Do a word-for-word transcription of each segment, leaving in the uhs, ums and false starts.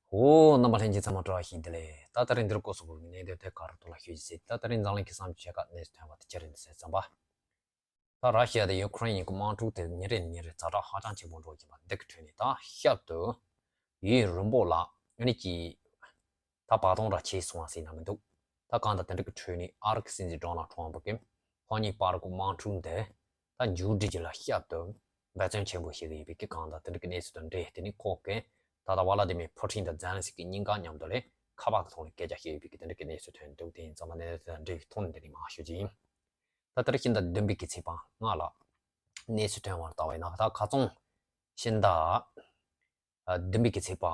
ཨོ། རྣམ་པ་ལྷན་རྒྱས་ཚང་མ་བཀྲ་ཤིས་བདེ་ལེགས། ད་ད་རིང་འདིར་སྐོར་སོགས་ཀྱི་གནད་དོན་ཐད་ཀར་དུ་ལ་ཤོད་ཅིག་ཟེར། ད་ད་རིང་འཛམ་གླིང་གི་བསམ་ཚུལ་ཆེ་ཁག་གནས་སུ་ཐོན་པ་དེ་ཅི་རེད་འདུག་ཟེར་ཙམ་པ། ད་ར་ཤི་ཡ་དང་ཡུ་ཁུ་རེན་གཉིས་ཀྱི་དམག་འཁྲུག་དེ་ཉིན་རེ་ནས་ཉིན་རེ་ཛ་དྲག་ཧ་ཅང་ཆེན་པོ་འགྲོ་བཞིན་པ་འདི་གི་ཁྲོད་ནས། ད་ཞབས་ཏུ་ཡུན་རིང་པོ་ལ་ཨ་ནི་ཀྱི་ད་བར་སྟོང་ར་ཆད་སོང་བ་ཟེར་ན་མི་འདུག་ད་གང་ལྟར་དེ་འདྲ་གི་ཁྲོད་ནས་ཨ་རི་གི་སྲིད་འཛིན་ཌོ་ནལ་ཊམ་ཕ་གིས་ཁོ་གཉིས་བར་གྱི་དམག་འཁྲུག་འདི་ད་མཇུག་སྒྲིལ་རྒྱུ་ལ་ཞབས་ཏུ་འབད་བརྩོན་ཆེན་པོ་བྱེད་ཀྱི་ཡོད་པའི་གི་གང་ལྟར་དེ་འདྲ་གི་གནས་ཚུལ་དང་འབྲེལ་དེ་ནས་ཁོ་གིས་ད་ལྟ་ཝ་ལ་དི་མིར་ཕུ་ཊིན་དང་ཛེ་ལན་སི་ཀི་གཉིས་ཀ་མཉམ་དུ་ལ་ཁ་པར་གྱི་ཐོག་ནས་སྐད་ཆ་བཤད་ཡོད་པའི་གི་དེ་འདྲ་གི་གནས་ཚུལ་ཐོན་འདུག་དེ་ཡིན་ཙང་མ་གནས་ཚུལ་དང་འབྲེལ་བའི་ཐོག་ནས་འདི་ནས་མར་ཞུ་རྒྱུ་ཡིན། ད་ལྟར་ཕྱི་ཟླ་བདུན་པའི་གི་ཚེས་པ་ལྔ་ལ་གནས་ཚུལ་ཐོན་པར་བལྟས་པ་ཡིན་ན། ད་ཁ་རྩང་ཕྱི་ཟླ་བདུན་པའི་གི་ཚེས་པ་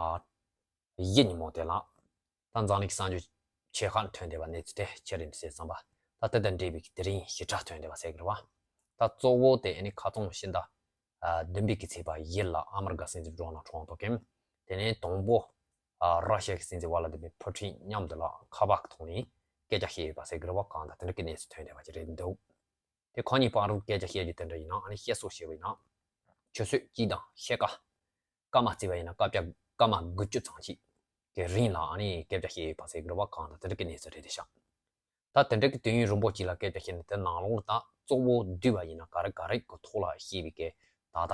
བཞི་ཉིན་མོ་དེ་ལ་ད་འཛམ་གླིང་གི་གསར་འགྱུར་ཆེ་ཁག་ཐོན་བསྡད་པ་གནས་ཚུལ་དེ་ཅི་རེད་ཟེར་ཙམ་པ། ད་དེ་དང་འབྲེལ་བའི་གི་དེ་རིང་ཞིབ་ཕྲ་ཐོན་བསྡད་པ་ཟེར་གི་རེད་བ། ད་གཙོ་བོ་དེ་ཨ་ནི་ཁ་རྩང་ཕྱི་ཟླ་བདུན་པའི་གི་ཚེས་པ་བཞི་ལ་ཨ་མི་རི་ཀ་སྲིད་འཛིན་ཌོ་ནལ་ཊམ་ཕ་གིས་དེ་ནས་དང་པོ་ར་ཤི་ཡ་གི་སྲིད་འཛིན་ཝ་ལ་དི་མིར་ཕུ་ཊིན་མཉམ་དུ་ལ་ཁ་པར་གྱི་ཐོག་ནས་སྐད་ཆ་བཤད་ཡོད་པ་ཟེར་གི་རེད་བ། གང་ལྟར་དེ་འདྲ་གི་གནས་ཚུལ་ཐོན་བསྡད་པ་ཅིག་རེད་འདུག་དེ་ཁོ་གཉིས་བར་དུ་སྐད་ཆ་བཤད་རྒྱུ་དེ་འདྲ་ཡིན་ན། ཨ་ནི་བཤད་སྲོལ་བྱས་པ་ཡིན་ན་ཆུ་ཚོད་གཅིག་དང་ཕྱེད་ཀ། སྐར་མ་བརྩིས་པ་ཡིན་ན་སྐར་ཆ་སྐར་མ་དགུ་བཅུ་ཙམ་ཞིག་གི་རིང་ལ་ཨ་ནི་སྐད་ཆ་བཤད་ཡོད་པ་ཟེར་གི་རེད་བ། གང་ལྟར་དེ་འདྲ་གི་གནས་ཚུལ་རེད་དེ་ཤག་ད་དེ་འདྲ་གི་དུས་ཡུན་རིང་པོ་ཅིག་ལ་སྐད་ཆ་བཤད་ནས་དེ་ནང་ལོགས་ད་གཙོ་བོ་བསྡུས་པ་ཡིན་ན་ག་རེ་ག་རེ་གི་ཐོག་ལ་བཤད་པའི་གི་ད་ལྟ་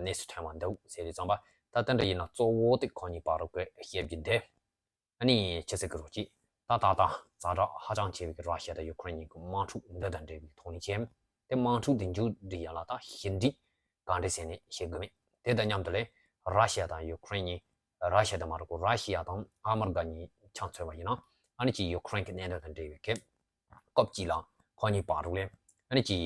གནས་ཚུལ་ཐོན་པ་འདུག་ཟེར་དུས་ཙམ་པ། ད་དེ་འདྲ་ཡིན་ན་གཙོ་བོ་དེ་ཁོ་གཉིས་བར་དུ་གི་བཤད་རྒྱུ་དེ། ཨ་ནི་ཅི་ཟེར་གི་རེད་ཅིག་ད་ད་ལྟ་ཛ་དྲག་ཧ་ཅང་ཆེ་བའི་གི་ར་ཤི་ཡ་དང་ཡུ་ཁུ་རེན་གཉིས་ཀྱི་དམག་འཁྲུག་འདི་དང་འབྲེལ་བའི་ཐོག་ནས་བྱས། དེ་དམག་འཁྲུག་འདི་མཇུག་སྒྲིལ་ཡ་ལ་ད་ཞི་འགྲིག་ག་འདྲ་ཟེར་ནས་བཤད་དགོས་མེད། དེ་དང་མཉམ་དུ་ལ་ར་ཤི་ཡ་དང་ཡུ་ཁུ་རེན་གཉིས། ར་ཤི་ཡ་དང་མ་རེད་གོ། ར་ཤི་ཡ་དང་ཨ་མི་རི་ཀ་གཉིས་ཆ་མཚོན་པ་ཡིན་ན། ཨ་ནི་ཅིག་ཡུ་ཁུ་རེན་གྱི་གནད་དོན་དང་འབྲེལ་བའི་གི་སྐབས་ཅིག་ལ་ཁོ་གཉིས་བར་དུ་ལ་ཨ་ནི་ཅིག་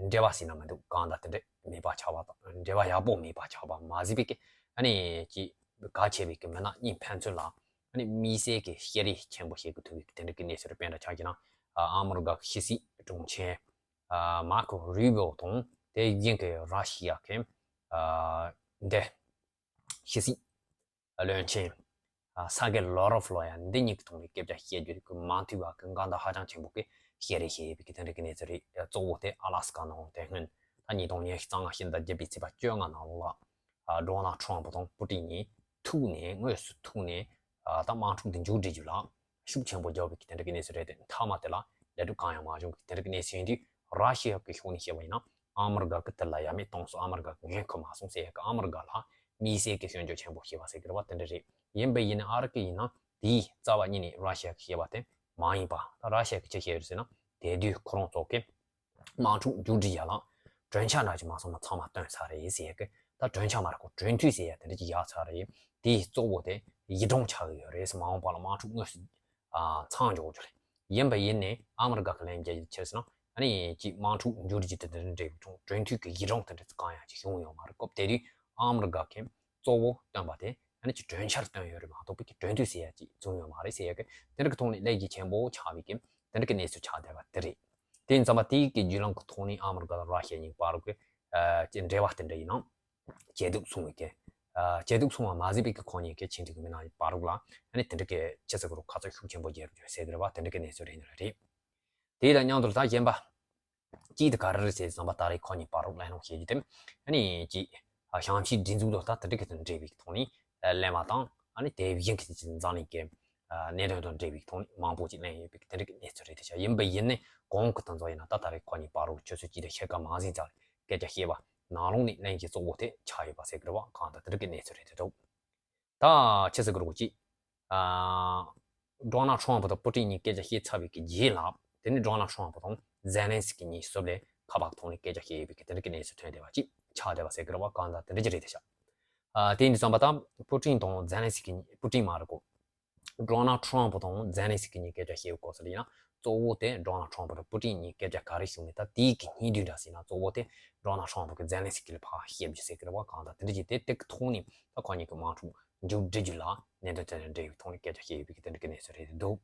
འབྲེལ་བ་ཟེར་ན་མི་འདུག་གང་ལྟར་དེ་འདྲ་མེད་པ་ཆགས་པ་དང་། འབྲེལ་བ་ཡག་པོ་མེད་པ་ཆགས་པ་མ་ཟད་པའི་གི་ཨ་ནི་ཅིག་གལ་ཆེ་བའི་གི་མི་སྣ་གཉིས་ཕན་ཚུན་ལ་ཨ་ནི་དམིགས་བསལ་གྱི་བཤད་རེས་ཆེན་པོ་བྱེད་དགོས་ཐུག་པའི་དེ་འདྲ་གི་གནས་ཚུལ་རེད། དཔེར་ན་ཆ་བཞག་ན་ཨ་མི་རི་ཀ་གི་ཕྱི་སྲིད་དྲུང་ཆེ་མར་ཁོ་རུ་བྷིའོ་དང་། དེ་བཞིན་གྱི་ར་ཤི་ཡ་གི་འདི་ཕྱི་སྲིད་བློན་ཆེན་སར་གེ་ལོ་རོབ་ལོ་ཡ་འདི་གཉིས་ཀྱི་ཐོག་ནས་སྐད་ཆ་བཤད་རྒྱུ་དེ་མ་ཐུབ་པ་གི་འགལ་ཟླ་ཧ་ཅང་ཆེན་པོ་གི་བཤད་རེས་བྱེད་པའི་གི་དེ་འདྲ་གི་གནས་ཚུལ་རེད། གཙོ་བོ་དེ་ཨ་ལ་སི་ཀ་ནང་དེ་སྔོན་ད་ཉིས་སྟོང་ཉི་ཤུ་རྩ་ལྔ་ཕྱི་ཟླ་བརྒྱད་པའི་ཚེས་པ་བཅོ་ལྔ་ནང་ལོགས་ལ། ཨ་ཌོ་ནལ་ཊམ་ཕ་དང་པུ་ཏིན་གཉིས་ཐུག་ནས་དངོས་སུ་ཐུག་ནས་ཨ་ད་དམག་འཁྲུག་འདི་མཇུག་སྒྲིལ་རྒྱུ་ལ་ཤུགས་ཆེན་པོ་རྒྱབ་པའི་གི་དེ་འདྲ་གི་གནས་ཚུལ་རེད་དེ། མཐའ་མ་དེ་ལ་ལས་སྒྲུབ་གང་ཡང་མ་བྱུང་གི་དེ་འདྲ་གི་གནས་ཚུལ་ཡིན་དུས། ར་ཤི་ཡ་གི་ཕྱོགས་ནས་བཤད་པ་ཡིན་ན་ཨ་མི་རི་ཀ་གི་དེ་ལ་ཡ་མེད་གཏོང་སོང་། ཨ་མི་རི་ཀ་གི་ངས་ཁུར་མ་སོང་ཟེར་ཡ་གི་ཨ་མི་རི་ཀ་ལ་དམིགས་བསལ་གི་སྐྱོན་བརྗོད་ཆེན་པོ་བྱས་པ་ཟེར་གི་རེད་བ། དེ་འདྲ་རེད། ཡིན་པ་ཡིན་ན་ཨ་རི་གི་ཡིན་ན་དེའི་རྩ་བ་ཉིད་ནས་ར་ཤི་ཡ་གི་བཤད་པ་དེ་མ་ཡིན་པ། ད་ར་ཤི་ཡ་གི་ཅི་བཤད་ཡོད་ཟེར་ན། དེ་དུས་ཁོ་རང་ཚོ་གི་དམག་འཁྲུག་མཇུག་སྒྲིལ་ཡ་ལ་གྲོས་འཆར་འདྲ་ཅིག་མ་སོང་ན་ཚང་མ་བཏོན་ཚར་རེད་ཟེར་ཡ་གི། ད་གྲོས་འཆར་མ་རེད་གོ། གྲོས་མཐུན་ཟེར་ཡ་དེ་འདྲ་ཅིག་བཞག་ཚར་རེད། དེའི་གཙོ་བོ་དེ་ཡིད་རང་ཆགས་ཀྱི་ཡོད་རེད་ཟེར། མ་འོངས་པ་ལ་དམག་འཁྲུག་དངོས་སུ་ཨ་ཚང་འཇོག་རྒྱུ་རེད། ཡིན་པ་ཡིན་ནའི་ཨ་མི་རི་ཀ་གི་ལན་རྒྱག་རྒྱུ་ཆི་རེད་ཟེར་ན། ཨ་ནི་ཅིག་དམག་འཁྲུག་མཇུག་སྒྲིལ་གྱི་དེ་འདྲ་འབྲེལ་བའི་གྲོས་མཐུན་གྱི་ཡིད་རང་དེ་འདྲ་ཚོ་གང་ཡང་ཅིག་བྱུང་ཡོད་མ་རེད། སྐབས་དེ་དུས་ཨ་མི་རི་ཀ་གི་གཙོ་བོ་བཏོན་པ་དེ་ཨ་ནི་ཅིག་གྲོས་འཆར་བཏོན་ཡོད་རེད་མ་གཏོགས་པའི་གི་གྲོས་མཐུན་ཟེར་ཡ་ཅིག་བྱུང་ཡོད་མ་རེད་ཟེར་ཡ་གི། དེ་འདྲ་གི་ཐོག་ནས་ལས་ཀྱི་ཆེན་པོ་ཆགས་པའི་གི་དེ་འདྲ་གི་གནས་ཚུལ་ཆགས་བསྡད་པ་དེ་རེད། དེ་ཡིན་ཙམ་པ་དེའི་གི་བརྒྱུད་ལམ་གི་ཐོག་ནས་ཨ་མི་རི་ཀ་དང་ར་ཤི་ཡ་གཉིས་བར་གི་ཨ་ཅིག་འབྲེལ་བ་དེ་འདྲ་ཡིན་ན། ཇེ་སྡུག་སོང་བའི་གི། ཨ་ཇེ་སྡུག་སོང་བ་མ་ཟད་པའི་གི་ཁོ་གཉིས་ཀྱི་ཆིངས་དེ་གི་མི་སྣ་བར་རུག་ལ་ཨ་ནི་དེ་འདྲ་གི་ཅི་ཟེར་གི་རུ་ཁ་ཚ་ཤུགས་ཆེན་པོ་རྒྱལ་རུ་ཟེར་གི་རེད་བ། དེ་འདྲ་གི་གནས་ཚུལ་རེད་ནི་རེད། དེ་དང་མཉམ་དུ་ད་གཞན་པ་གཅིག་དེ་ག་རེ་རེད་ཟེར་ཙམ་པ། ད་རེས་ཁོ་གཉིས་བར་རུག་གླེང་སློང་བྱེད་རྒྱུ་དེ་ཨ་ནི་ཅིག་ཞིང་ཆེན་སྒྲིག་འཛུགས་དང་ད་དེ་འདྲ་གི་དང་འབྲེལ་བའི་ཐོག་ནས་གླེང་བ་དང་། ཨ་ནི་དེ་བཞིན་གི་ཅིག་འཛམ་གླིང་གི་གནད་དོན་དང་འབྲེལ་བའི་ཐོག་ནས་མང་པོ་ཅིག་གླེང་ཡོད་པའི་དེ་འདྲ་གི་གནས་ཚུལ་རེད་དེ་ཤག་ཡིན་པ་ཡིན་ནའི་གོང་གི་དང་ཚོ་ཡིན་ན་ད་ད་རེས་ཁོ་གཉིས་བར་རུག་ཆུ་ཚོད་གཅིག་དང་ཕྱེད་ཀ་མ་ཟིན་ཙམ་སྐད་ཆ་བཤད་པ་ནང་ལོགས་ནས་གླེང་གཞི་གཙོ་བོ་དེ་ཆགས་ཡོད་པ་ཟེར་གི་རེད་བ། གང་ལྟར་དེ་འདྲ་གི་གནས་ཚུལ་རེད་དེ་འདུག་ད་ཆི་ཟེར་གི་རེད་གོ་ཅིག་ཨ་ཌོ་ནལ་ཊམ་ཕ་དང་པུ་ཏིན་གཉིས་སྐད་ཆ་བཤད་ཚར་བའི་གི་རྗེས་ལ། དེ་ནས་ཌོ་ནལ་ཊམ་ཕ་དང་ཛེ་ལན་སི་ཀི་གཉིས་ཟུར་ལ་ཁ་པར་ཐོག་ནས་སྐད་ཆ་བཤད་ཡོད་པའི་གི་དེ་འདྲ་གི་གནས་ཚུལ་ཐོན་བསྡད་པ་ཅིག་ཆགས་བསྡད་པ་ཟེར་གི་རེད་བ། གང་ལྟར་དེ་འདྲ་ཅིག་རེད་དེ་ཤག་ཨ་དེ་ཡིན་དུས་ཙམ་པ་ད་པུ་ཏིན་དང་ཛེ་ལན་སི་ཀི་གཉིས། པུ་ཏིན་མ་རེད་གོ། ཌོ་ནལ་ཊམ་ཕ་དང་ཛེ་ལན་སི་ཀི་གཉིས་སྐད་ཆ་བཤད་ཡོད་སྐོར་ཟེར་ཡིན་ན། གཙོ་བོ་དེ་ཌོ་ནལ་ཊམ་ཕ་དང་པུ་ཏིན་གཉིས་སྐད་ཆ་ག་རེ་བྱུང་མིན། ད་དེའི་གི་སྙིང་བསྡུས་འདྲ་ཟེར་ན་གཙོ་བོ་དེ་ཌོ་ནལ་ཊམ་ཕ་གི་ཛེ་ལན་སི་ཀི་ལ་ཕར་བཤད་རྒྱུ་ཟེར་གི་རེད་བ། གང་ལྟར་དེ་འདྲ་ཅིག་དེ་དེ་གི་ཐོག་ནས་ད་ཁོ་གཉིས་ཀྱི་དམག་འཁྲུག་མཇུག་སྒྲིལ་རྒྱུ་ལ་གནད་དོན་དེ་དང་འབྲེལ་བའི་ཐོག་ནས་སྐད་ཆ་བཤད་ཡོད་པའི་གི་དེ་འདྲ་གི་གནས་ཚུལ་རེད་འདུག་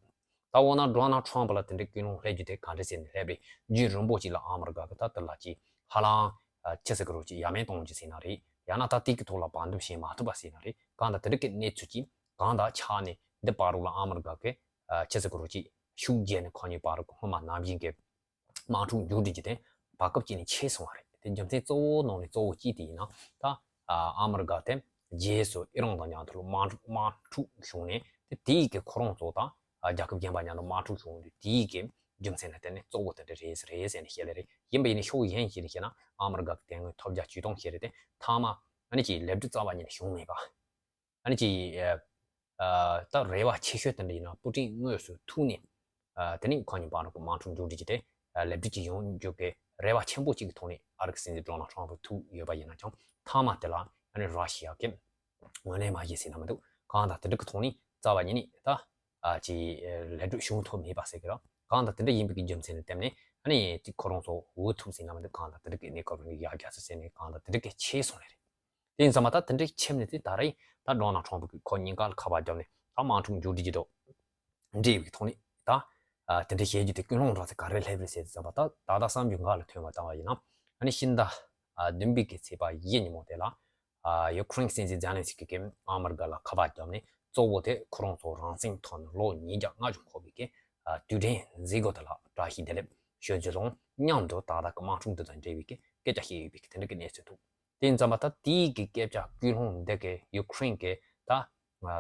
ད་འོ་ན་ཌོ་ནལ་ཊམ་ཕ་ལ་དེ་འདྲའི་ཀུན་སློང་སླེབས་རྒྱུ་དེ་ག་འདྲ་ཟེར་ནས་སླེབས་པའི་རྒྱུན་རིང་པོ་ཅིག་ལ་ཨ་མི་རི་ཀ་གི་ད་དེ་ལ་ཅིག་ཧ་ལམ་ཨ་ཆི་ཟེར་གི་རེད་གོ་ཅིག་ཡ་མེད་གཏོང་རྒྱུ་ཟེར་ན་རེད། ཡང་ན་ད་དེ་གི་ཐོག་ལ་བར་འདུམ་བྱེད་མ་ཐུབ་པ་ཟེར་ན་རེད། གང་ལྟར་དེ་འདྲ་གི་གནས་ཚུལ་ཅིག་གང་ལྟར་ཆགས་ནས་འདི་བར་རུ་ལ་ཨ་མི་རི་ཀ་གི་ཨ་ཆི་ཟེར་གི་རེད་གོ་ཅིག་ཤུགས་རྒྱས་ནས་ཁོ་གཉིས་བར་རུ་སྔོན་མ་ནང་བཞིན་གི་དམག་འཁྲུག་མཇུག་སྒྲིལ་རྒྱུ་དེ་བར་སྐབས་ཅིག་ནས་ཆད་སོང་བ་རེད། དེ་རྒྱུ་མཚན་གཙོ་བོ་ནང་ནས་གཙོ་བོ་གཅིག་དེ་ཡིན་ན། ད་ཨ་ཨ་མི་རི་ཀ་དེ་ རྗེས་སུ་ཨི་རན་དང་མཉམ་དུ་དམག་འཁྲུག་དམག་འཁྲུག་བྱུང་ནས། དེ་དེའི་གི་ཁོ་རང་ཚོ་དང་ཨ་རྒྱལ་ཁབ་གཞན་པ་མཉམ་དུ་དམག་འཁྲུག་བྱུང་དུས། དེའི་གི་རྒྱུ་མཚན་ལ་བརྟེན་ནས་གཙོ་བོ་དེ་འདྲ་རེད་རེད་ཟེར་ནས་བཤད་ལེ་རེད། ཡིན་པ་ཡིན་ནའི་ཕྱོགས་གཞན་ཞིག་ནས་བཤད་ན། ཨ་མི་རི་ཀ་གི་དེ་སྔོན་ཐོབ་རྒྱ་ཇུས་སྟོང་ཞིག་རེད་དེ། མཐའ་མ་ཨ་ནི་ཅིག་ལེགས་གྲུབ་རྩ་བ་ཉིད་ནས་བྱུང་མེད་པ། ཨ་ནི་ཅིག་ཨ་ད་རེ་བ་ཆེ་ཤོས་དེ་འདྲ་ཡིན་ན། པུ་ཏིན་དངོས་སུ་ཐུག་ནས། ཨ་དེ་ནས་ཁོ་གཉིས་བར་གྱི་དམག་འཁྲུག་མཇུག་སྒྲིལ་གྱི་དེ་ཨ་ལེགས་གྲུབ་ཅིག་ཡོང་རྒྱུ་གི་རེ་བ་ཆེན་པོ་ཅིག་གི་ཐོག་ནས་ཨ་རི་གི་སྲིད་འཛིན་ཌོ་ནལ་ཊམ་ཕུ་ཐུག་ཡོད་པ་ཡིན་ན་ཀྱང་། མཐའ་མ་དེ་ལ་ཨ་ནི་ར་ཤི་ཡ་གིས་ངོས་ལེན་མ་བྱས་ཟེར་ན་མི་འདུག། གང་ལྟར་དེ་འདྲ་གི་ཐོག་ནས་རྩ་བ་ཉིད་ནས་ད་ཨ་ཅིག་ལེགས་གྲུབ་བྱུང་ཐུབ་མེད་པ་ཟེར་གི་རེད། གང་ལྟར་དེ་འདྲ་ཡིན་པའི་གི་རྒྱུ་མཚན་ལ་བརྟེན་ནས། ཨ་ནི་ཅིག་ཁོ་རང་ཚོ་འོས་ཐུབ་ཟེར་ན་མི་འདུག། གང་ལྟར་དེ་འདྲ་གི་གནས་སྐབས་རིང་ཡར་རྒྱས་སུ་ཟེར་ནས། གང་ལྟར་དེ་འདྲ་གི་ཆེ་སོང་ལེ་རེད། དེ་ཡིན་ཙང་མ་ད་དེ་འདྲའི་ཁྱིམ་ནས་དེ་ད་རེས་ད་ཌོ་ནལ་ཊམ་ཕུ་གིས་ཁོ་གཉིས་ཀ་ལ་ཁ་པར་བརྒྱབ་ནས། ད་དམག་འཁྲུག་མཇུག་སྒྲིལ་གྱི་འདུག། འབྲེལ་བའི་ཐོག་ནས་ད་ཨ་དེ་འདྲ་བྱེད་རྒྱུ་དེ་ཀུན་སློང་འདྲ་ཚོ་ག་རེ་སླེབས་རེད་ཟེར་ཙམ་པ། ད་ད་ལྟ་བསམ་རྒྱུ་ང་ལ་ཐོན་པ་ལྟ་བ་ཡིན་ན། ཨ་ནི་ཕྱི་ཟླ་ཨ་བདུན་པའི་གི་ཚེས་པ་བཞི་ཉིན་མོ་དེ་ལ། ཨ་ཡུ་ཁུ་རེན་སྲིད་འཛིན་ཛེ་ལན་སི་ཀི་གིས་ཨ་མི་རི་ཀ་ལ་ཁ་པར་བརྒྱབ་ནས། གཙོ་བོ་དེ་ཁོ་རང་ཚོ་རང་བཙན་ཐོབ་ནས་ལོ་ཉིས་བརྒྱ་ལྔ་བཅུ་འཁོར་བའི་གི་ཨ་དུས་དྲན་མཛད་སྒོ་དེ་ལ་བཀྲ་ཤིས་བདེ་ལེགས་ཞུ་རྒྱུ་དང་མཉམ་དུ། ད་ལྟ་གི་དམག་འཁྲུག་འདི་དང་འབྲེལ་བའི་གི་སྐད་ཆ་བཤད་ཡོད་པའི་གི་དེ་འདྲ་གི་གནས་ཚུལ་འདུག། དེ་ཡིན་ཙང་མ་ད་དེའི་གི་སྐད་ཆ་ཀུན་སློང་འདི་གིས་ཡུ་ཁུ་རེན་གི་ད་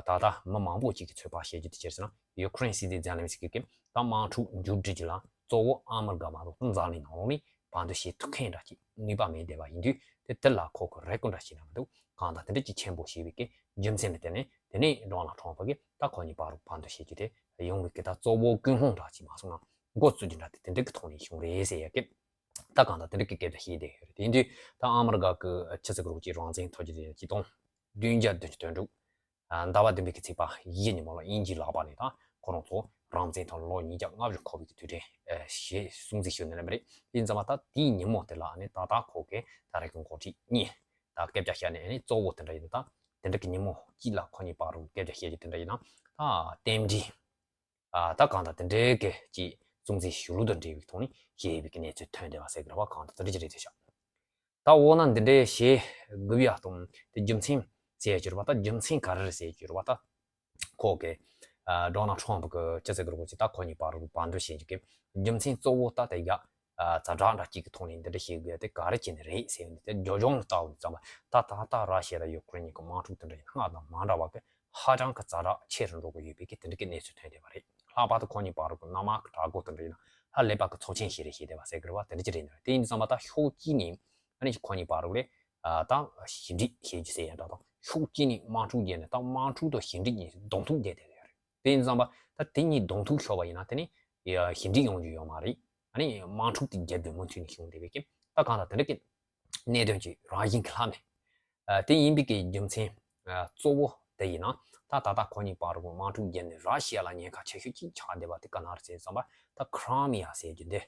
ད་ལྟ་མི་མང་པོ་ཅིག་གིས་ཚོད་དཔག་བྱེད་རྒྱུ་དེ་ཅི་རེད་ཟེར་ན། ཡུ་ཁུ་རེན་སྲིད་འཛིན་ཛེ་ལན་སི་ཀི་གིས་ད་དམག་འཁྲུག་མཇུག་སྒྲིལ་རྒྱུ་ལ་གཙོ་བོ་ཨ་མི་རི་ཀ་མ་གཏོགས་འཛམ་གླིང་ནང་ལོགས་ནས་བར་འདུམ་བྱེད་ཐུབ་མཁན་འདྲ་ཅིག་ནུས་པ་མེད་བསྡད་པ་ཡིན་དུས། དེ་དེ་ལ་ཁོ་གིས་རེ་སྐུལ་འདྲ་བྱས་ན་མི་འདུག། གང་ལྟར་དེ་འདྲ་ཅིག་ཆེན་པོ་བྱས་པའི་གི་རྒྱུ་མཚན་ལ་བརྟེན་ནས། དེ་ནས་ཌོ་ནལ་ཊམ་ཕུ་གིས་ད་ཁོ་གཉིས་བར་བར་འདུམ་བྱེད་རྒྱུ་དེ་ཡོང་བའི་གི་ད་གཙོ་བོ་ཀུན་སློང་འདྲ་ཅིག་མ་སོང་ན་འགོ་བཙུགས་རྒྱུ་འདྲ་དེ་དེ་འདྲ་གི་ཐོག་ནས་བྱུང་རེད་ཟེར་ཡ་གི། ད་གང་ལྟར་དེ་འདྲ་གི་སྐད་ཆ་བཤད་བསྡད་ཡོད་རེད། དེ་ཡིན་དུས་ད་ཨ་མི་རི་ཀ་གི་ཆི་ཟེར་གི་རེད། ཅིག་རང་བཙན་ཐོབ་རྒྱུ་དེ་ཆིག་སྟོང་བདུན་བརྒྱ་བདུན་ཅུ་དོན་དྲུག། ཨ་ཟླ་བ་བདུན་པའི་གི་ཚེས་པ་བཞི་ཉིན་མོ་ལ་དབྱིན་ཇིའི་ལག་པ་ནས་ད་ཁོ་རང་ཚོ་རང་བཙན་ཐོབ་ལོ་ཉིས་བརྒྱ་ལྔ་བཅུ་འཁོར་བའི་གི་དུས་དྲན་ཨ་ཞེས་སྲུང་བརྩི་ཞུ་ནི་ལབ་པ་རེད། དེ་ཡིན་ཙང་མ་ད་དེའི་ཉིན་མོ་དེ་ལ་ནི་ད་ལྟ་ཁོ་གིས་ད་རེས་ཀྱི་འགོ་ཁྲིད་གཉིས་ད་སྐད་ཆ་བཤད་ནས། ཨ་ནི་གཙོ་བོ་དེ་འདྲ་ཡིན་ན། ད་དེ་འདྲ་གི་ཉིན་མོ་གཅིག་ལ་ཁོ་གཉིས་བར་དུ་སྐད་ཆ་བཤད་རྒྱུ་དེ་འདྲ་ཡིན་ན། ད་རྟེན་འབྲེལ་ཨ་ད་གང་ལྟར་དེ་འདྲའི་གི་ཅིག་སྲུང་བརྩི་ཞུ་ལུགས་དང་འབྲེལ་བའི་ཐོག་ནས་བཤད་པའི་གི་གནས་ཚུལ་ཐོན་བསྡད་པ་ཟེར་གི་རེད་པ། གང་ལྟར་དེ་འདྲ་ཅིག་རེད་ཤག། ད་འོ་ན་འདི་འདྲའི་བྱེད་དགོས་ཡ་དང་དེ་རྒྱུ་མཚན་ཟེར་གྱི་རེད་པ། ད་རྒྱུ་མཚན་ག་རེ་རེད་ཟེར་གྱི་རེད་པ། ད་ཁོ་གི་ཨ་ཌོ་ནལ་ཊམ་ཕུ་གི་ཅི་ཟེར་གི་རེད་པ། ཅིག་ད་ཁོ་གཉིས་བར་དུ་བར་འདུམ་བྱེད་རྒྱུ་གི་རྒྱུ་མཚན་གཙོ་བོ་ད་དེ་ཡ་ཨ་ཛ་དྲག་འདྲ་གཅིག་གི་ཐོག་ནས་འདི་འདྲ་བྱེད་དགོས་ཡ་དེ་ག་རེ་བྱས་ནས་རེད་ཟེར་ཡོང་དུས། དེ་རྒྱུ་ལྗོངས་ལྟ་བུ་ཙམ་པ། ད་ད་ལྟ་ར་ཤི་ཡ་དང་ཡུ་ཁུ་རེན་གཉིས་ཀྱི་དམག་འཁྲུག་དེ་འདྲ་ཡིན་སྔར་དང་མ་འདྲ་བ་གི་ཧ་ཅང་གི་ཛ་དྲག་ཆེ་རུ་འགྲོ་གི་ཡོད་པའི་གི་དེ་འདྲ་གི་གནས་ཚུལ་ཐོན་བསྡད་པ་རེད། ལྷག་པར་དུ་ཁོ་གཉིས་བར་དུ་གི་གནམ་དམག་གི་དྲག་རྒོལ་དེ་འདྲ་ཡིན་ན་ཧ་ལས་པ་གི་ཚབས་ཆེན་ཞིག་རེད་ཞེས་བསྡད་པ་ཟེར་གི་རེད་པ། དེ་འདྲ་ཅིག་རེད་འདུག། དེ་ཡིན་ཙང་མ་ད་ཕྱོགས་གཅིག་ནས་ཨ་ནི་ཁོ་གཉིས་བར་དུ་ལས་ཨ་ད་ཞི་འགྲིག་བྱེད་རྒྱུ་ཟེར་ཡ་འདྲ་དང་། ཕྱོགས་གཅིག་ནས་དམག་འཁྲུག་བརྒྱབ་ནས་ད་དམག་འཁྲུག་དང་ཞི་འགྲིག་གཉིས་གདོང་ཐུག་བསྡད་བསྡད་ཡོད་རེད། དེ་ཡིན་ཙང་མ་ད་དེ་གཉིས་གདོང་ཐུག་ཤོར་བ་ཡིན་ན་དེ་ནི་ཞི་འགྲིག་ཡོང་རྒྱུ་ཡོད་མ་རེད། ཨ་ནི་དམག་འཁྲུག་དེ་རྒྱབ་ཏུ་མུ་མཐུད་ནས་བྱུང་བསྡད་པའི་གི། ད་གང་ལྟར་དེ་འདྲ་གི་གནད་དོན་ཅིག་རང་བཞིན་གྱིས་ལྷག་མེད། ཨ་དེ་ཡིན་པའི་གི་རྒྱུ་མཚན་ཨ་གཙོ་བོ་དེ་ཡིན་ན། ད་ད་ལྟ་ཁོ་གཉིས་བར་དུ་དམག་འཁྲུག་བརྒྱབ་ནས་ར་ཤི་ཡ་ལ་ཉེན་ཁ་ཆེ་ཤོས་ཅིག་ཆགས་བསྡད་པ་དེ་ག་ན་རེད་ཟེར་ཙམ་པ། ད་ཁི་རི་མི་ཡ་ཟེར་རྒྱུ་འདི་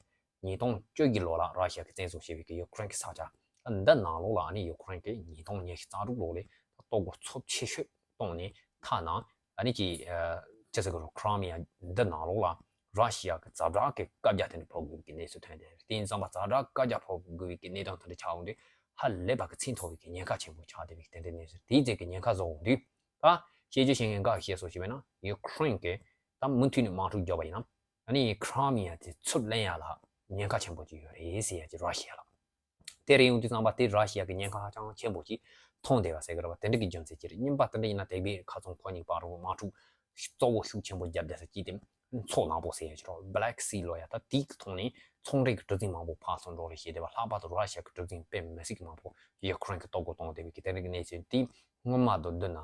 ཉིས་སྟོང་བཅུ་བཞི་ལོ་ལ་ར་ཤི་ཡ་གིས་བཙན་བཟུང་བྱས་པའི་གི་ཡུ་ཁུ་རེན་གི་ས་ཆ། ད་འདི་ནང་ལོགས་ལ་ཨ་ནི་ཡུ་ཁུ་རེན་གིས་ཉིས་སྟོང་ཉི་ཤུ་རྩ་དྲུག་ལོ་ལ་ད་ལྟོ་གོ་ཚབས་ཆེ་ཤོས་བཏང་ནས། ཐ་ན་ཨ་ནི་ཅིག་ཨ་ཅི་ཟེར་གི་རེད། ཁི་རི་མི་ཡ་འདི་ནང་ལོགས་ལ་ར་ཤི་ཡ་གི་ཛ་དྲག་གི་བཀའ་རྒྱ་དེ་འདྲ་ཕོག་དགོས་པའི་གནས་ཚུལ་ཐོན་ཏེ། དེ་ཡིན་ཙང་མ་ཛ་དྲག་བཀའ་རྒྱ་ཕོག་དགོས་པའི་གནས་སྟངས་དེ་འདྲ་ཆགས་འོང་དུས། ཧ་ལས་པ་གི་ཚད་མཐོ་བའི་གི་ཉེན་ཁ་ཆེན་པོ་ཆགས་བསྡད་པའི་གི་དེ་འདྲའི་གནས་ཚུལ། དེའི་རྗེས་ཀྱི་ཉེན་ཁ་བཟོ་འོང་དུས། ད་བཤད་རྒྱུ་བཤད་མཁན་འགའ་ཤས་སོ་ཞིག་བས་ན། ཡུ་ཁུ་རེན་གིས་ད་མུ་མཐུད་ནས་དམག་འཁྲུག་བརྒྱབ་པ་ཡིན་ན། ཨ་ནི་ཁི་རི་མི་ཡ་དེ་ཚུར་ལེན་ཡ་ལ་ཉེན་ཁ་ཆེན་པོ་ཅིག་ཡོད་རེད་ཟེར་ཡ་ཅིག་ར་ཤི་ཡ་ལ། དེ་རེད་ཡོང་དུས་ཙམ་པ་དེ་ར་ཤི་ཡ་གི་ཉེན་ཁ་ཧ་ཅང་ཆེན་པོ་ཅིག་མཐོང་བསྡད་པ་ཟེར་གི་རེད་པ། དེ་འདྲ་གི་རྒྱུ་མཚན་ཅིག་རེད། གཉིས་པ་དེ་འདྲ་ཡིན་ན་དེ་བས་ཁ་ཚང་ཁོ་གཉིས་བར་དུ་དམག་འཁྲུག་གཙོ་བོ་ཤུགས་ཆེན་པོ་བརྒྱབ་བསྡད་ས་ཅིག་དེ་མཚོ་ནག་པོ་ཟེར་ཡ་ཅིག་རེད། Black Sea ལབ་ཡ། ད་དེའི་གི་ཐོག་ནས་ཚོང་འབྲེལ་གི་གྲུ་གཟིངས་མང་པོ་ཕར་ཚུར་འགྲོ་རེས་བྱས་བསྡད་པ། ལྷག་པར་དུ་ར་ཤི་ཡ་གི་གྲུ་གཟིངས་དཔེ་མི་སྲིད་གི་མང་པོ་ཡུ་ཁུ་རེན་གིས་གཏོར་རྒོལ་བཏང་བསྡད་པའི་གི་དེ་འདྲ་གི་གནས་ཚུལ་དེ་སྔོན་མ་དང་བསྡུར་ན་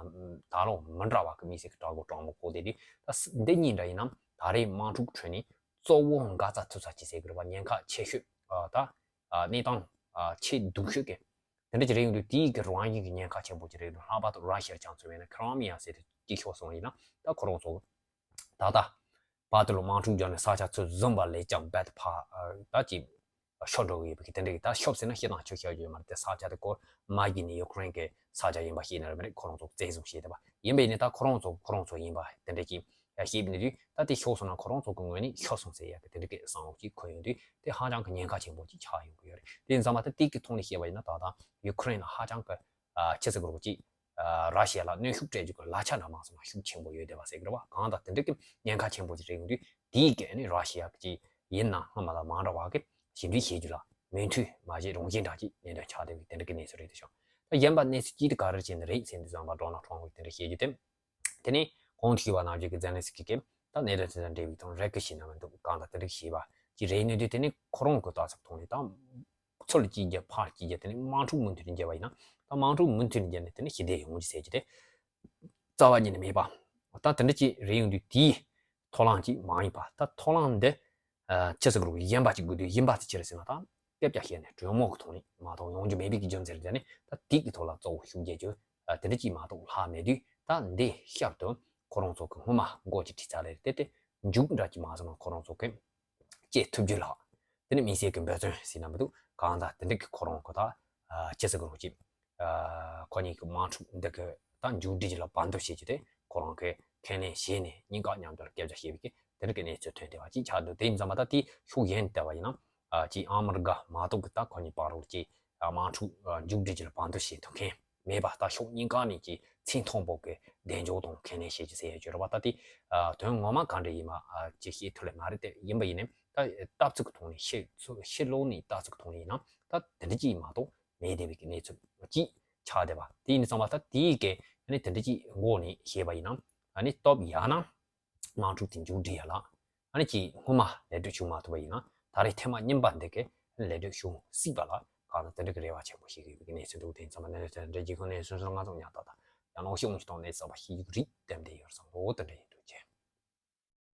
ད་ལོ་མི་འདྲ་བ་གི་དམིགས་བསལ་གི་དྲག་རྒོལ་དྲག་མོ་ཕོག་བསྡད་དུས། ད་འདི་གཉིས་འདྲ་ཡིན་ན་ད་རེས་དམག་འཁྲུག་ཁྲོད་ནས་གཙོ་བོ་འགག་རྩ་ཐུག་ས་ཅིག་ཟེར་གི་རེད་པ། ཉེན་ཁ་ཆེ་ཤོས་ཨ་ད་ཨ་གནས་སྟངས་ཨ་ཆེས་སྡུག་ཤོས་ཀྱི་དེ་འདྲ་ཅིག་རེད་ཡོང་དུས། དེའི་གི་རང་བཞིན་གྱི་ཉེན་ཁ་ཆེན་པོ་ཅིག་རེད་འདུག། ལྷག་པར་དུ་ར་ཤི་ཡ་རྒྱ་མཚོ་བས་ན་ཁི་རི་མི་ཡ་ཟེར་དེ་གཅིག་ཤོར་སོང་ཡིན་ན། ད་ཁོ་རང་ཚོ་ད་ལྟ་བར་དུ་ལ་དམག་འཁྲུག་བརྒྱབ་ནས་ས་ཆ་ཚུར་བཟུང་བ་ལས་ཀྱང་རྦད་དེ་ཕར་ཨ་ད་ཅིག་ཤོར་འགྲོ་གི་ཡོད་པའི་གི་དེ་འདྲ་གི། ད་ཤོར་ཟེར་ན་སྤྱིར་བཏང་ཤོར་ཤོར་ཡོད་མ་རེད། དེ་ས་ཆ་དེ་སྐོར་མ་བརྒྱུད་ནས་ཡུ་ཁུ་རེན་གི་ས་ཆ་ཡིན་པ་ཤེས་ནི་རེད་མ་རེད། ཁོ་རང་ཚོ་བཙན་བཟུང་བྱས་བསྡད་པ་ཡིན་པ་ཡིན་ནའི། ད་ཁོ་རང་ཚོ་ཁོ་རང་ཚོ་ཡིན་པ་དེ་འདྲ་གི་ཤེས་པ་ཡིན་དུས། ད་དེ་ཤོར་སོང་ན་ཁོ་རང་ཚོ་གི་ངོས་ནས་ཤོར་སོང་ཟེར་ཡ་གི་དེ་འདྲ་གི་བསམ་བློ་ཅིག་འཁོར་ཡོང་དུས། དེ་ཧ་ཅང་གི་ཉེན་ཁ་ཆེན་པོ་ཅིག་ཆགས་ཡོང་གི་ཡོད་རེད། དེ་ཡིན་ཙང་མ་ད་དེ་གི་ཐོག་ནས་བཤད་པ་ཡིན་ན། ད་ལྟ་ཡུ་ཁུ་རེན་ལ་ཧ་ཅང་གི་ཨ་ཅི་ཟེར་དགོས་རེད་པ། ཅིག་ཨ་ར་ཤི་ཡ་ལ་གནོན་ཤུགས་སྤྲད་རྒྱུ་གི་ལག་ཆ་འདྲ་མ་སོང་ན་ཤུགས་ཆེན་པོ་ཡོད་བསྡད་པ་ཟེར་གི་རེད་པ། གང་ལྟར་དེ་འདྲ་གི་ཉེན་ཁ་ཆེན་པོ་ཅིག་རེད་ཡོང་དུས། དེའི་གི་ཨ་ནི་ར་ཤི་ཡ་གི་ཅིག་ཡིན་ན་སྔོན་མ་དང་མ་འདྲ་བ་གི་ཞི་འགྲིག་བྱེད་རྒྱུ་ལ་མོས་མཐུན་མ་བྱེད་རང་བཞིན་འདྲ་ཅིག་གནད་དོན་ཆགས་བསྡད་པའི་དེ་འདྲ་གི་གནས་ཚུལ་རེད་འདུག་ཤག། ད་ ད་གཞན་པ་གནས་ཚུལ་གཅིག་དེ་ག་རེ་བྱས་ནས་རེད་ཟེར་དུས་ཙམ་པ་ཌོ་ནལ་ཊམ་གིས་དེ་འདྲ་བཤད་རྒྱུ་དེ། དེ་ནས་གོང་དུ་ཞུས་པ་ནང་བཞིན་གྱི་ཛེ་ལན་སི་ཀི་གིས་ད་གནད་དོན་དེ་དང་འབྲེལ་བའི་དང་རེ་སྐུལ་ཞིག་གནང་མི་འདུག་གང་ལྟར་དེ་འདྲ་ཞིག་བྱས་པ་ཅིག་རེད་ནི་དུས། དེ་ནས་ཁོ་རང་གི་ལྟ་ཚུལ་ཐོག་ནས་ད་ཚུར་གཅིག་རྒྱབ་ཕར་གཅིག་རྒྱབ། དེ་ནས་དམག་འཁྲུག་མུ་མཐུད་ནས་རྒྱབ་པ་ཡིན་ན། ད་དམག་འཁྲུག་མུ་མཐུད་ནས་རྒྱབ་ནས་དེ་ནས་ཞི་བདེ་ཡོང་རྒྱུ་ཟེར་རྒྱུ་དེ་རྩ་བ་ཉིད་ནས་མེད་པ། ད་དེ་འདྲ་ཅིག་རེད་ཡོང་དུས་དེའི་ཐོག་ལམ་ཅིག་མ་ཡིན་པ། ད་ཐོག་ལམ་འདི་ཨ་ཅི་ཟེར་དགོས་རེད། གཞན་པ་ཅིག་དགོས་དུས། གཞན་པ་དེ་ཅི་རེད་ཟེར་ན། ད་སྐད་ཆ་བཤད་ནས་གྲོས་མོལ་གྱི་ཐོག་ནས་མ་གཏོགས་ཡོང་རྒྱུ་མེད་པའི་གི་རྒྱུ་མཚན་རེད། ནས་ད་དེ་གི་ཐོག་ལ་གཙོ་བོ་ཤུགས་རྒྱག་རྒྱུ་ཨ་དེ་འདྲ་ཅིག་མ་གཏོགས་ལྷག་མེད་དུས། ད་འདི་ཞབས་ཏོག་ཁོ་རང་ཚོ་གི་སྔོན་མ་འགོ་ཅིག་ཁྲིད་ཚར་ལེ་རེད། དེ་དེ་མཇུག་འབྲས་ཅིག་མ་བཟོ་ན་ཁོ་རང་ཚོ་གི་སྐྱེལ་ཐུབ་རྒྱུ་ལ། དེ་ནི་དམིགས་བསལ་གྱི་འབད་བརྩོན་ཟེར་ན་མི་འདུག་གང་ལྟར་དེ་འདྲ་གི་ཁོ་རང་གི་ད་ཨ་ཅི་ཟེར་དགོས་རེད། ཅིག་ཨ་ཁོ་གཉིས་ཀྱི་དམག་འཁྲུག་འདི་གི་ད་མཇུག་སྒྲིལ་རྒྱུ་ལ་བར་འདུམ་བྱེད་རྒྱུ་དེ་ཁོ་རང་གིས་ཁས་ལེན་བྱས་ནས་གཉིས་ཀ་མཉམ་དུ་སྐད་ཆ་བཤད་པའི་གི་དེ་འདྲ་གི་གནས་ཚུལ་ཐོན་བསྡད་པ་ཅིག་ཆགས་འདུག་དེ་ཡིན་ཙང་མ། ད་དེ་ཤུགས་ཡོན་བལྟས་པ་ཡིན་ན། ཨ་ཅིག་ཨ་མི་རི་ཀ་མ་གཏོགས་གི་ད་ཁོ་གཉིས་བར་ལ་ཅིག་ཨ་དམག་འཁྲུག་ཨ་མཇུག་སྒྲིལ་རྒྱུ་ལ་བར་འདུམ་བྱེད་ཐུབ་མཁན་མེད་པ། ད་ཕྱོགས་གཉིས་ཀ་ནས་ཀྱི་ཚད་མཐོན་པོ་གི་གདེང་འཇོག་དང་ཁས་ལེན་བྱེད་རྒྱུ་ཟེར་ཡ་ཅིག་ཡོད་རེད་པ། ད་དེ་ཨ་དོན་ངོ་མ་ག་འདྲ་ཡིན་མ་ཨ་ཅིག་ཤེས་ཐུབ་ལེ་མ་རེད། དེ་ཡིན་པ་ཡིན་ནའི་ད་ལྟ་ཚུལ་གྱི་ཐོག་ནས་ཤེས་ཚུལ་ཕྱི་ལོགས་ནས་ལྟ་ཚུལ་གྱི་ཐོག་ནས་ཡིན་ན་ད་དེ་འདྲ་ཅིག་མ་གཏོགས་མེད་བསྡད་པའི་གི་གནས་ཚུལ་ཅིག་ཆགས་བསྡད་པ། དེ་ཡིན་ཙང་མ། ད་དེའི་གི་ཨ་ནི་དེ་འདྲ་ཅིག་འགོ་ནས་བཤད་པ་ཡིན་ན། ཨ་ནི་སྟོབས་ཡག་ན་དམག་འཁྲུག་དེ་མཇུག་སྒྲིལ་ཡ་ལ། ཨ་ནི་ཅིག་སྔོན་མ་ལད་ཟློས་བྱུང་མ་ཐུབ་པ་ཡིན་ན། ད་རེས་ཐེངས་མ་གཉིས་པ་འདི་གི་ལད་ཟློས་བྱུང་སྲིད་པ་ལ་གང་ལྟར་དེ་འདྲ་གི་རེ་བ་ཆེན་པོ་ཞིག་ཡོད་པའི་གནས་ཚུལ་འདུག་དེ་ཡིན་ཙང་མ། གནས་ཚུལ་དེ་འདྲ་གི་གནས་ཚུལ་སོང་ཙང་། ང་ཚོ་ཉག་ཐག་ད་ཡང་ནོ་ཤི་འོང་ཞིག་གཏོང་ནས་ཚགས་པ་ཞིག་རིགས་དེ་འདྲ་ཡོད་བསམ་འོ་དེ་འདྲ་ཡིན།